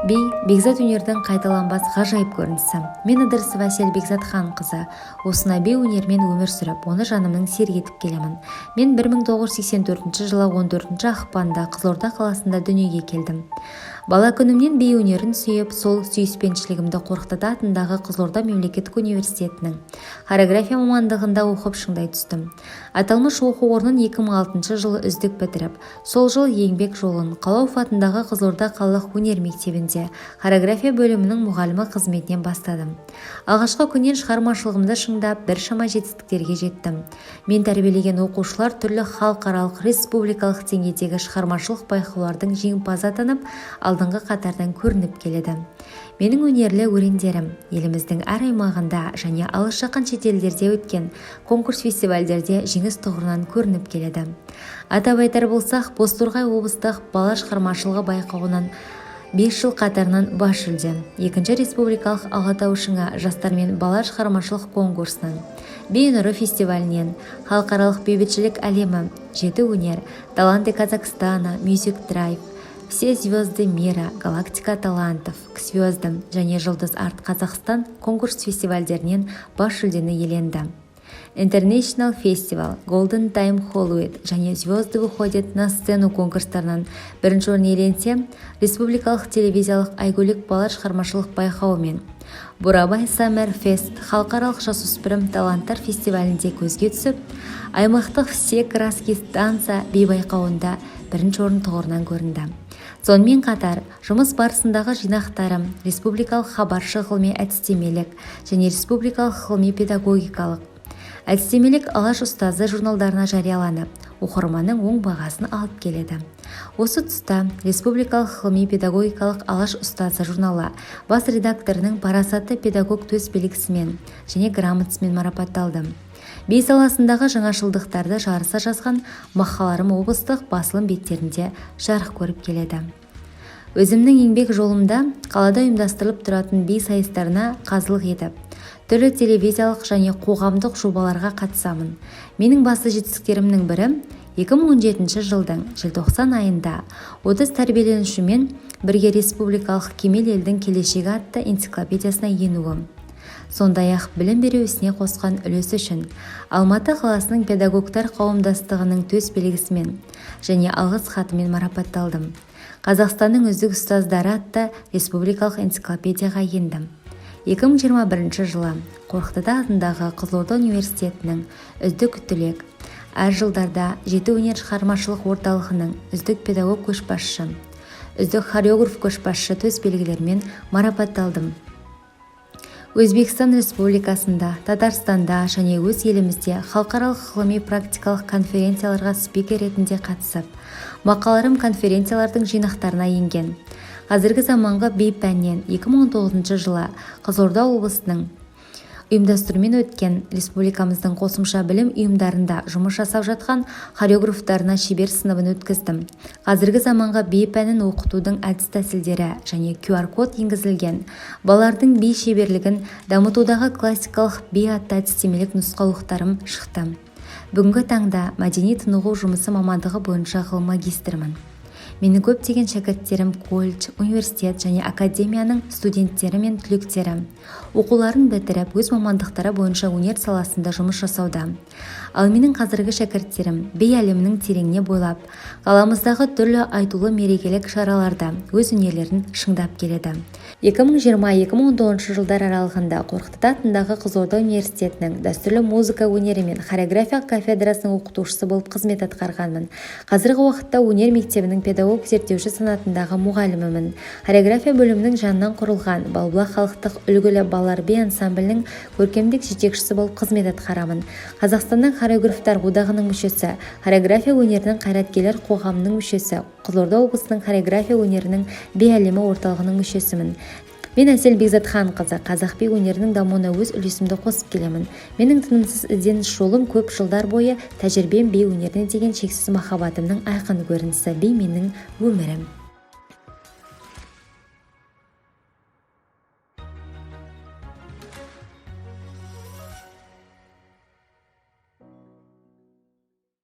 Би – бекзат өнердің қайталанбас ғажайып көрінісі. Мен, Ыдырысова Әсел Бекзатханқызы, осынау би өнерімен өмір сүріп, оны жанымның серігі етіп келемін. Мен 1984 жылы 14 ақпанда Қызылорда қаласында дүниеге келдім. Бала күнімнен би өнерін сүйіп, сол сүйіспеншілігімді Қорқыт ата атындағы Қызылорда мемлекеттік университетінің хореография мамандығында оқып, шыңдай түстім. Аталмыш оқу орнын 2006 жылы үздік бітіріп, сол жылы еңбек жолын Қалауов атындағы Қызылорда қалалық өнер мектебінде хореография бөлімінің мұғалімі қызметінен бастадым. Алғашқы күннен шығармашылығымды шыңдап, біршама жетістіктерге жеттім. Мен тәрбиелеген оқушылар түрлі халықаралық, республикалық деңгейдегі шығармашылық байқаулардың жеңімпазы атанып, алдыңғы қатардан көрініп келеді. Менің өнерлі өрендерім еліміздің әр аймағында және алыс-жақын шетелдерде өткен конкурс, фестивальдерде жеңіс тұғырынан көрініп келеді. Атап айтар болсақ, «Бозторғай» облыстық балалар шығармашылығы байқауынан 5 жыл қатарынан бас жүлде, екінші республикалық «Алатау шыңы» жастар мен балалар шығармашылық конкурсынан, «Би нұры» фестивалінен, халықаралық «Бейбітшілік әлемі», «Жеті өнер», «Таланты Казахстана», Music Drive, «Все звезды мира», «Галактика талантов», «К звездам» және «Жұлдыз Арт Қазақстан» конкурс фестивальдерінен бас жүлдені иеленді. International Festival, Golden Time Hollywood және «Звезды выходят на сцену» конкурстарынан бірінші орын иеленсе, республикалық телевизиялық «Айгөлек» балалар шығармашылық байқауы мен «Бурабай Summer Fest» халықаралық жасөспірім таланттар фестивалінде көзге түсіп, аймақтық «Все краски танца» би байқауында бірінші орын тұғырынан көрінді. Сонымен қатар, жұмыс барысындағы жинақтарым республикалық «Хабаршы» ғылыми әдістемелік және республикалық ғылыми педагогикалық әдістемелік «Алаш ұстазы» журналдарына жарияланып, оқырманның оң бағасын алып келеді. Осы тұста республикалық ғылыми педагогикалық «Алаш ұстазы» журналы бас редакторының «Парасатты педагог» төс белгісімен және грамотасымен марапатталдым. Би саласындағы жаңашылдықтарды жарыса жазған мақалаларым облыстық басылым беттерінде жарық көріп келеді. Өзімнің еңбек жолымда қалада ұйымдастырылып тұратын би сайыстарына қазылық етіп, түрлі телевизиялық және қоғамдық жобаларға қатысамын. Менің басты жетістіктерімнің бірі – 2017 жылдың желтоқсан айында 30 тәрбиеленушімен бірге республикалық «Кемел елдің келешегі» атты энциклопедиясына енуім. Сондай-ақ білім беру ісіне қосқан үлесі үшін Алматы қаласының педагогтар қауымдастығының төс белгісімен және алғыс хатымен марапатталдым. «Қазақстанның үздік ұстаздары» атты республикалық энциклопедияға ендім. 2021 жылы Қорқыт ата атындағы Қызылорда университетінің үздік түлек, әр жылдарда «Жеті өнер» шығармашылық орталығының үздік педагог көшбасшы, үздік хореограф көшбасшы төс белгілерімен марапатталдым. Өзбекстан Республикасында, Татарстанда және өз елімізде халықаралық ғылыми практикалық конференцияларға спикер ретінде қатысып, мақалаларым конференциялардың жинақтарына енген. Қазіргі заманғы би пәнінен 2019 жылы Қызылорда облысының ұйымдастыруымен өткен республикамыздың қосымша білім ұйымдарында жұмыс жасап жатқан хореографтарына шебер сыныбын өткіздім. Қазіргі заманғы би пәнін оқытудың әдіс-тәсілдері және QR-код енгізілген балалардың би шеберлігін дамытудағы классикалық би атты әдістемелік нұсқаулықтарым шықты. Бүгінгі таңда мәдени тынығу жұмысы мамандығы бойынша ғылым магистрімін. Менің көптеген шәкірттерім колледж, университет және академияның студенттері мен түлектері. Оқуларын бітіріп, өз мамандықтары бойынша өнер саласында жұмыс жасауда. Ал менің қазіргі шәкірттерім би әлемінің тереңіне бойлап, қаламыздағы түрлі айтулы мерекелік шараларда өз өнерлерін шыңдап келеді. 2020-2019 жылдар аралығында Қорқыт ата атындағы Қызылорда университетінің дәстүрлі музыка өнері мен хореография кафедрасының оқытушысы болып қызмет атқарғанмын. Қазіргі уақытта өнер мектебінің педагог-зерттеуші санатындағы мұғалімімін. Хореография бөлімінің жанынан құрылған «Балбұлақ» халықтық үлгілі балалар би ансамблінің көркемдік жетекшісі болып қызмет атқарамын. Қазақстанның хореографтар одағының мүшесі, хореография өнерінің қайраткерлер қоғамының мүшесі, Қызылорда облысының хореография өнерінің би әлемі орталығының мүшесімін. Мен, Әсел Бекзатханқызы, қазақ би өнерінің дамуына өз үлесімді қосып келемін. Менің тынымсыз ізденіс жолым, көп жылдар бойы тәжірибем – би өнеріне деген шексіз махаббатымның айқын көрінісі. Би – менің өмірім.